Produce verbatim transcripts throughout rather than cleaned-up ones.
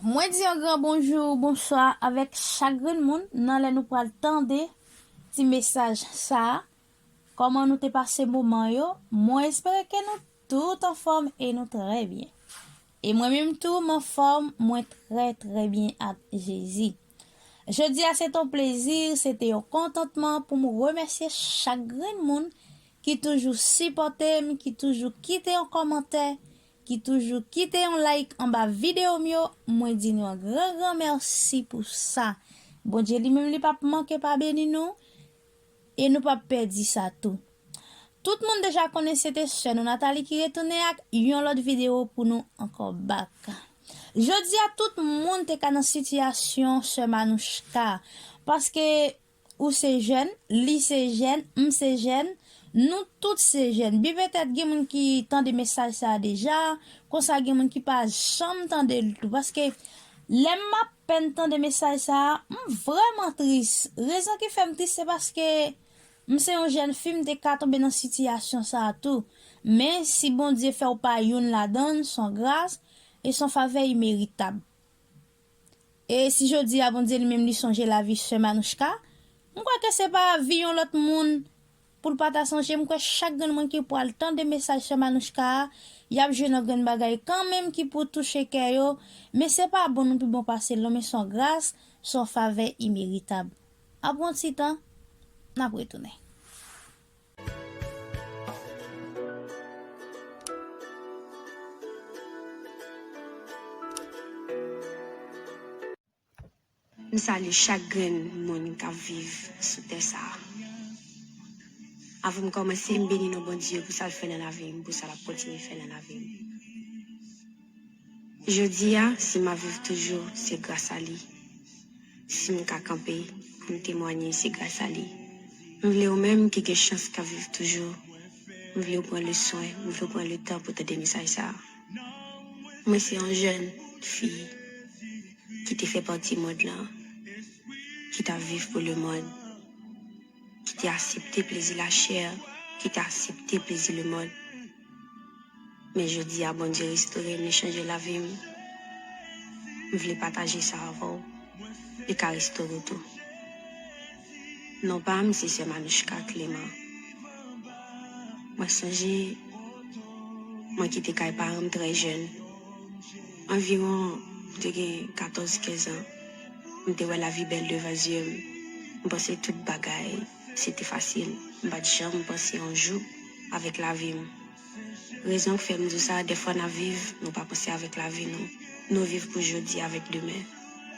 Mwen di yon gran bonjou, bonswa avèk chak grenn moun nan lè nou pral tande ti mesaj sa a. Kòman nou te pase moman yo? Mwen espere ke nou tout anfòm e nou trè byen. E mwen menm tou, m anfòm, mwen trè, trè byen ak Jezi. Jodi a, se te yon plezi, se te yon kontantman pou m remèsye chak grenn moun ki toujou sipòte m, ki toujou kite yon kòmantè, ki toujou kite yon like anba videyo m yo. Mwen di nou yon gran, gran mèsi pou sa. Bondye li menm, li p ap manke pa beni nou, e nou p ap pèdi sa tou. Tout moun deja konnen se te sè nou Nathalie ki retounen ak yon lòt videyo pou nou ankò back. Jodi a, tout moun te ka nan sitiyasyon sè Manouchka, paske ou se jèn, li se jèn, m se jèn, nou tout se jèn. Byen petèt gen moun ki tande mesaj sa a deja, konsa gen moun ki pa janm tande l tou. Paske lè m apèn tande mesaj sa a, m vrèman tris. Rezon ki fè m tris, se paske m se yon jèn fi, m te ka tonbe nan sitiyasyon sa a tou. Men si Bondye fè w pa youn ladan l, s on gras e s on favè imeritab. E si jodi a Bondye li menm li sonje lavi sè Manouchka, m kwè ke se pa vi yon lòt moun pou l pa ta sonje. M kwè chak grenn moun ki pral tande mesaj sè Manouchka a, y ap jwenn yon grenn bagay kanmenm ki pou touche kè yo. Men se pa bon nou pi bon pase l non, men s on gras, s on favè imeritab. Apre yon ti tan, n ap retounen. M salye chak grenn moun k ap viv sou tè sa a. Avan m kòmanse, m beni non Bondye pou sa l fè nan lavi m, pou sa l ap kontinye fè nan lavi m. Jodi a, si m ap viv toujou, se gras a li. Si m ka kanpe pou m temwanye, se gras a li. M vle ou menm ki gen chans k ap viv toujou, m vle w pran le swen, m vle w pran le tan pou tande mesaj sa a. Mwen se yon jèn fi ki te fè pati mond lan, ki t ap viv pou lemonn, ki te aksepte plezi lachè, ki te aksepte plezi lemonn. Men jodi a, Bondye restore m, li chanje lavi m. M vle pataje sa avè w. Li ka restore w tou. Non pa m, se sè Manouchka Clément. Mwen sonje, mwen kite kay paran m trè jèn. Anviwon, m te gen katòz, kenz an. M te wè lavi bèl devan zye m. M panse tout bagay, se te fasil. M pa t janm panse yon jou avèk lavi m. Rezon k fè m di w sa, dèfwa n ap viv, nou pa panse avèk lavi nou. Nou viv pou jodi avèk demen,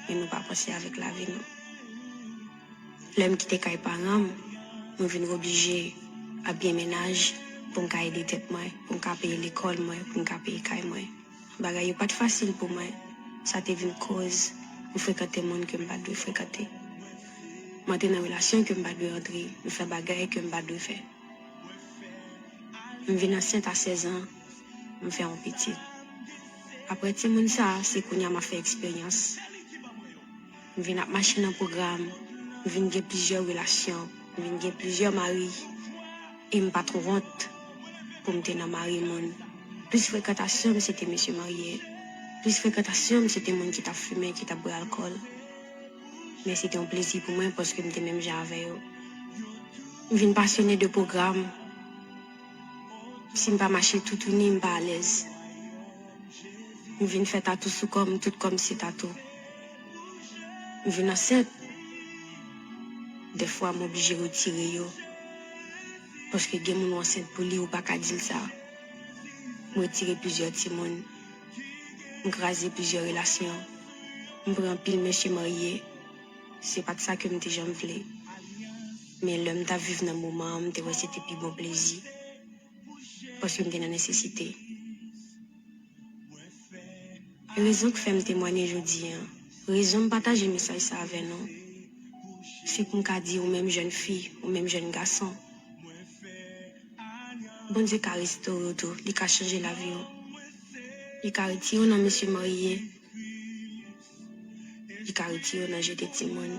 men nou pa panse avèk lavi nou. Lè m kite kay paran m, mwen vin oblije ap gen mennaj pou m ka ede tèt mwen, pou m ka peye lekòl mwen, pou m ka peye kay mwen. Bagay yo pa t fasil pou mwen. Sa te vin koz m frekante moun ke m pa t dwe frekante. M antre nan relasyon ke m pa t dwe antre, m fè bagay ke m pa t dwe fè. M vin ansent a sèz an, m fè yon pitit. Apre timoun sa a, se kounye a m ap fè eksperyans. M vin ap mache nan pwogram, m vin gen plizyè relasyon, m vin gen plizyè mari, e m pa t wont pou m te nan mari moun. Plis frekantasyon m se te mesye marye. Plis frekantasyon m se te moun ki t ap fimen, ki t ap bwè alkòl. Men se te yon plezi pou mwen paske m te menm jan avè yo. M vin pasyone de pwogram. Si m pa mache toutouni, m pa alèz. M vin fè tatou sou kò m, tout kò m se tatou. M vin ansent. Dèfwa m oblije retire yo. Paske gen moun ou ansent pou li, ou pa ka di l sa. M retire plizyè timoun. M kraze plizyè relasyon. M pran anpil mesye marye. Se pa t sa ke m te janm vle. Men lè m t ap viv nan moman an, m te wè se te pi bon plezi. Paske m te nan nesesite. Rezon k fè m temwanye jodi a, rezon m pataje mesaj sa avè nou, se pou m ka di ou menm jèn fi, ou menm jèn gason, Bondye ka restore w tou, li ka chanje lavi w. Li ka retire w nan mesye marye, li ka retire w nan jete timoun.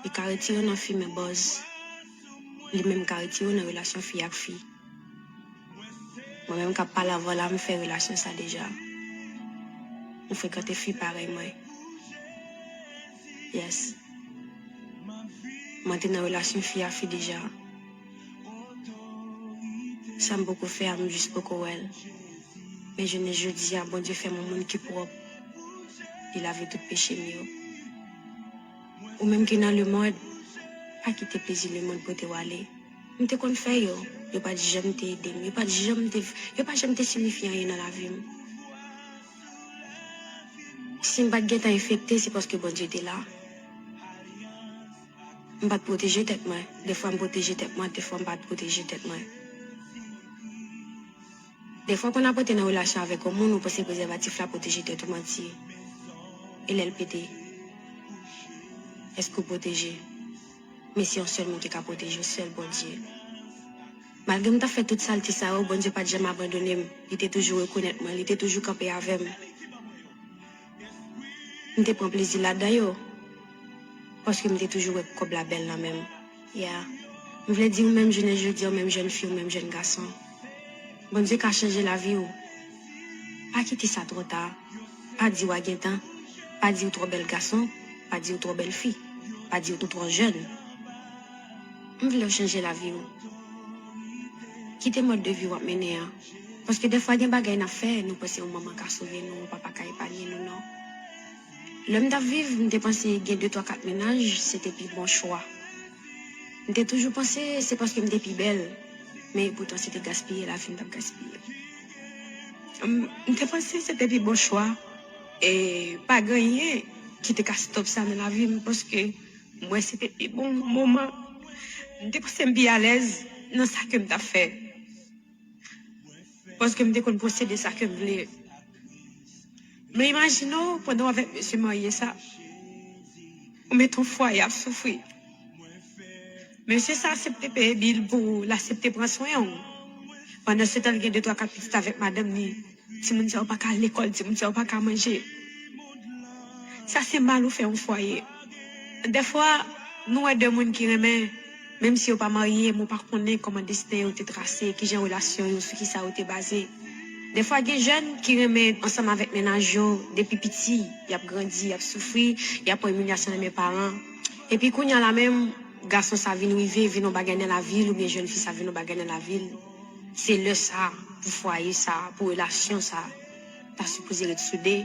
Li ka retire w nan fimen bòz. Li menm ka retire w nan relasyon fi ak fi. Mwen menm k ap pale avè w la, m fè relasyon sa deja. Ou frekante fi parèy mwen. Yes. Mwen te nan relasyon fi a fi deja. Sa m poko fè a, m jis poko wè l. Men jounen jodi a, Bondye fè m yon moun ki pwòp. Li lave tout peche m yo. Ou menm ki nan lemond, pa kite plezi lemond pote w ale. M te konn fè yo. Yo pa t janm te ede m. Yo pa t janm te, yo pa janm te siyifi anyen nan lavi m. Si m pa t gentan enfekte, se paske Bondye te la. M pa t pwoteje tèt mwen. Defwa m pwoteje tèt mwen, defwa m pa t pwoteje tèt mwen. Defwa, kon ap rete nan relasyon avèk yon moun, ou panse prezèvatif la pwoteje tèt ou, manti. E lè l pete, èske w pwoteje? Men se yon sèl moun ki ka pwoteje w, sèl Bondye. Malgre m t ap fè tout salte sa yo, Bondye pa t janm abandone m. Li te toujou rekonèt mwen, li te toujou kanpe avè m. M te pran plezi ladan yo, paske m te toujou wè kòb la bèl nan men m. Ya. M vle di ou menm jounen jodi a, ou menm jèn fi, ou menm jèn gason, Bondye ka chanje lavi w. Pa kite sa twò ta. Pa di w a gen tan. Pa di w twò bèl gason. Pa di w twò bèl fi. Pa di w twò jèn. M vle w chanje lavi w. Kite mòd de vi w ap mennen an. Paske defwa gen bagay n ap fè, nou panse yon manman ka sove nou, yon papa ka epanye nou, non. Lè m t ap viv, m te panse gen de, twa, kat mennaj, se te pi bon chwa. M te toujou panse se paske m te pi bèl, men epoutan se te gaspiye lavi m t ap gaspiye. M, m te panse se te pi bon chwa, e pa gen anyen ki te ka stòp sa nan lavi m, paske m wè se te pi bon moman. M te panse m pi alèz nan sa ke m t ap fè. Paske m te konn posede sa ke m vle. Men imajine w, pandan w avèk mesye marye sa, ou mete yon fwaye ap soufri. Mesye sa aksepte peye bil pou l aksepte pran swen w. Pandan se tan, l gen de, twa, kat pitit avèk madanm li. Timoun sa yo pa ka al lekòl, timoun sa yo pa ka manje. Sa se mal ou fè yon fwaye. Dèfwa, nou wè de moun ki renmen, menm si yo pa marye, men w pa konnen kòman desten yo te trase, kijan relasyon yo, sou kisa yo te baze. Dèfwa, gen jèn ki renmen ansanm avèk mennaj yo depi piti, y ap grandi, y ap soufri, y ap pran imilyasyon nan men paran. Epi kounye a la menm, gason sa vin rive, vin yon bagay nan lavi l, oubyen jèn fi sa vin yon bagay nan lavi l. Se lè sa, pou fwaye sa, pou relasyon sa, ta sipoze ret soude.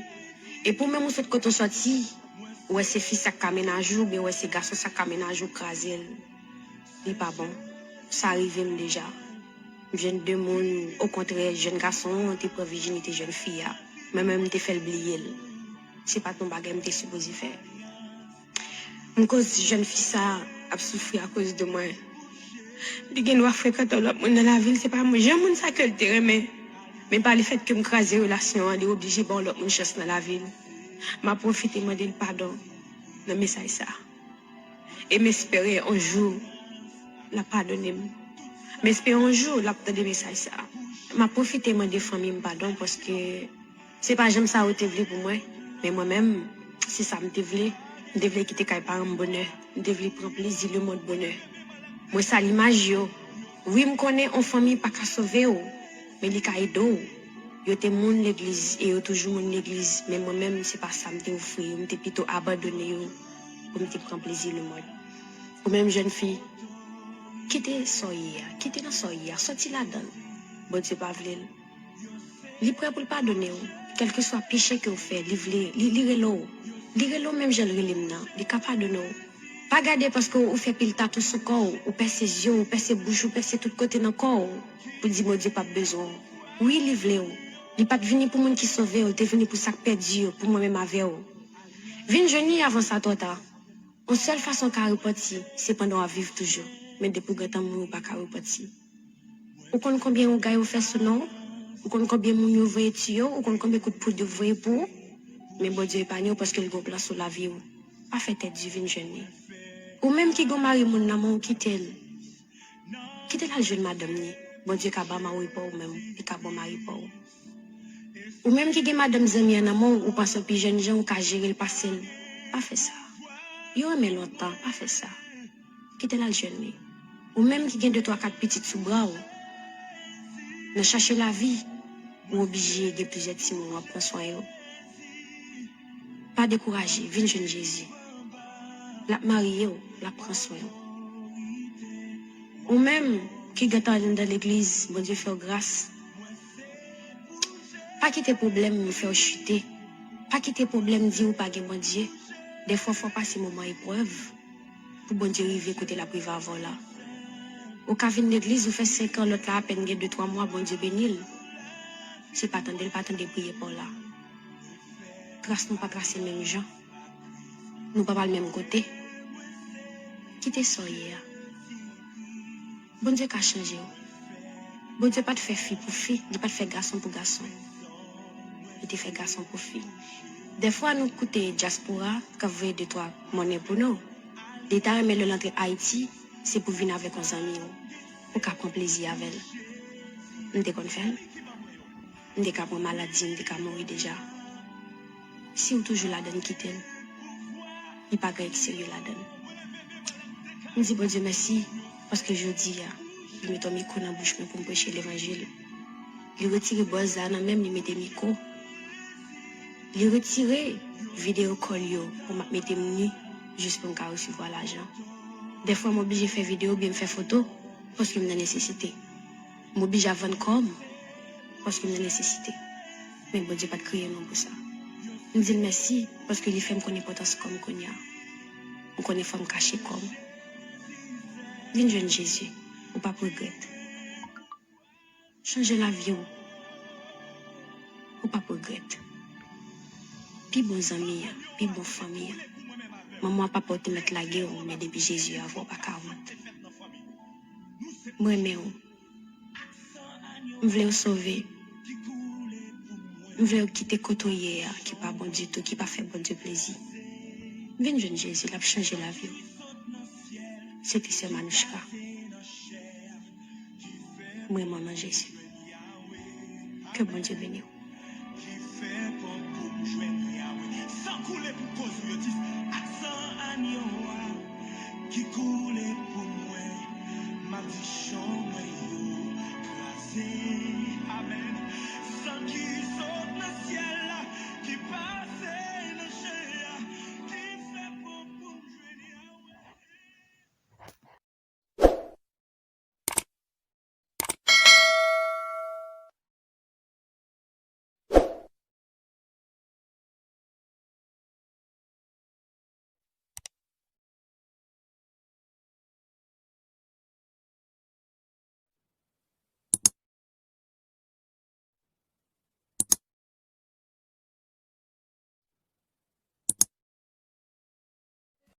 E pou menm ou sot kote w sòti, ou wè se fi sa k ka mennaj ou, oubyen ou wè se gason sa k ka mennaj ou, kraze l. Li pa bon. Sa rive m deja. M jwenn de moun, okontrè, jèn gason an te pran vijinite jèn fi a. Mwen menm, m te fè l bliye l. Se pa t yon bagay m te sipoze fè. M koz jèn fi sa ap soufri akoz de mwen. Li gen dwa frekante yon lòt moun nan lavi l, se pa mwen. Jan moun sa ke l te renmen, men pa lefètke m kraze relasyon an, li oblije ba yon lòt moun chans nan lavi l. M ap pwofite mande l padon nan mesaj sa. E m espere yon jou l ap padone m. M espere yon jou l ap tande mesaj sa. M ap pwofite mande fanmi m padon paske se pa janm sa yo te vle pou mwen. Men mwen menm, se sa m te vle. M te vle kite kay paran m bonè. M te vle pran plezi lemonn bonè. Mwen sa limaj yo. Wi, m konnen yon fanmi pa ka sove w, men li ka ede w. Yo te moun legliz e yo toujou moun legliz, men mwen menm, se pa sa m te ofri yo. M te pito abandone yo pou m te pran plezi lemonn. Ou menm jèn fi, kite sa w ye a, kite nan sa w ye a, sòti ladan l. Bondye pa vle l. Li prè pou l padone w. Kèlkeswa peche ke w fè, li vle, li, li rele w. Li rele w menm jan l rele m nan. Li ka padone w. Pa gade paske w fè pil tatou sou kò w, ou pèse zye w, ou pèse bouch ou, pèse tout kote nan kò w, pou di Bondye p ap bezwen w. Wi, li vle w. Li pa t vini pou moun ki sove yo, l te vini pou sa k pèdi yo, pou mwen menm avè w. Vin jwenn li avan sa twò ta. Yon sèl fason w ka repanti, se pandan w ap viv toujou. Men depi w gentan mouri, ou pa ka repanti. Ou konn konbyen ougay yo fè sou non w? Ou konn konbyen moun yo voye tiye w? Ou konn konbyen kout poud yo voye pou ou? Men Bondye epanye w paske l gen yon plan sou lavi w. Pa fè tèt di, vin jwenn li. Ou menm ki gen yon mari moun nan men w, kite l. Kite l al jwenn madanm li. Bondye ka ba w mari pa w menm. Li ka ba w mari pa w. Ou menm ki gen madanm zanmi an nan men w, ou panse w pi jèn jan, ou ka jere l pase l. Pa fè sa. Yo renmen lontan, pa fè sa. Kite l al jwenn li. Ou menm ki gen de, twa, kat pitit sou bra w, nan chache lavi, ou oblije gen plizyè timoun w ap pran swen yo. Pa dekouraje, vin jwenn Jezi. L ap marye w, l ap pran swen w. Ou menm ki gentan anndan legliz, Bondye fè w gras. Pa kite pwoblèm fè w chite. Pa kite pwoblèm di w pa gen Bondye. Dèfwa fò w pase moman eprèv pou Bondye rive kote l ap rive avè w la. Ou ka vin legliz, ou fè senk an, lòt la apèn gen de twa mwa, Bondye beni l. Si l pa tande l, pa tande priyè pa w la. Tras nou pa trase menm jan. Nou pa pral menm kote. Kite sa w ye a. Bondye ka chanje w. Bondye pa t fè fi pou fi, li pa t fè gason pou gason. Li te fè gason pou fi. Dèfwa nou koute dyaspora k ap voye de twa monnen pou nou. Li ta renmen lè l antre Ayiti, se pou vin avèk yon zanmi w, pou ka pran plezi avè l. M te konn fè l. M te ka pran maladi, m te ka mouri deja. Si w toujou ladann, kite l. Li pa gen anyen ki serye ladann. M di Bondye mèsi, paske jodi a, li mete yon mikwo nan bouch mwen pou m preche levanjil. Li retire bòz la nan men m, li mete mikwo. Li retire videyo kòl yo pou m ap mete m ni, jis pou m ka resevwa lajan. Dèfwa m oblije fè videyo oubyen m fè foto, paske m nan nesesite. M oblije ap vann kò m, paske m nan nesesite. Men Bondye pa t kreye nou pou sa. M di l mèsi, paske li fè m konn enpòtans kò m kounye a. M konnen fò m kache kò m. Vin jwenn Jezi, ou p ap regrèt. Chanje lavi w, ou p ap regrèt. Pi bon zanmi an, pi bon fanmi an. Manman w, papa w te mèt lage w, men depi Jezi avè w, pa ka wont. M renmen w. M vle w sove. M vle w kite kote w ye a, ki pa bon ditou, ki pa fè Bondye plezi. Vin jwenn Jezi, l ap chanje lavi w. Se te sè Manouchka. M renmen w nan Jezi. Ke Bondye beni w. Ki fè pòt pou m jwenn Yawe. San koule pou koz ou yo di ak san anyo a ki koule pou mwen. Maldiksyon mwen yo kraze. Amèn. San ki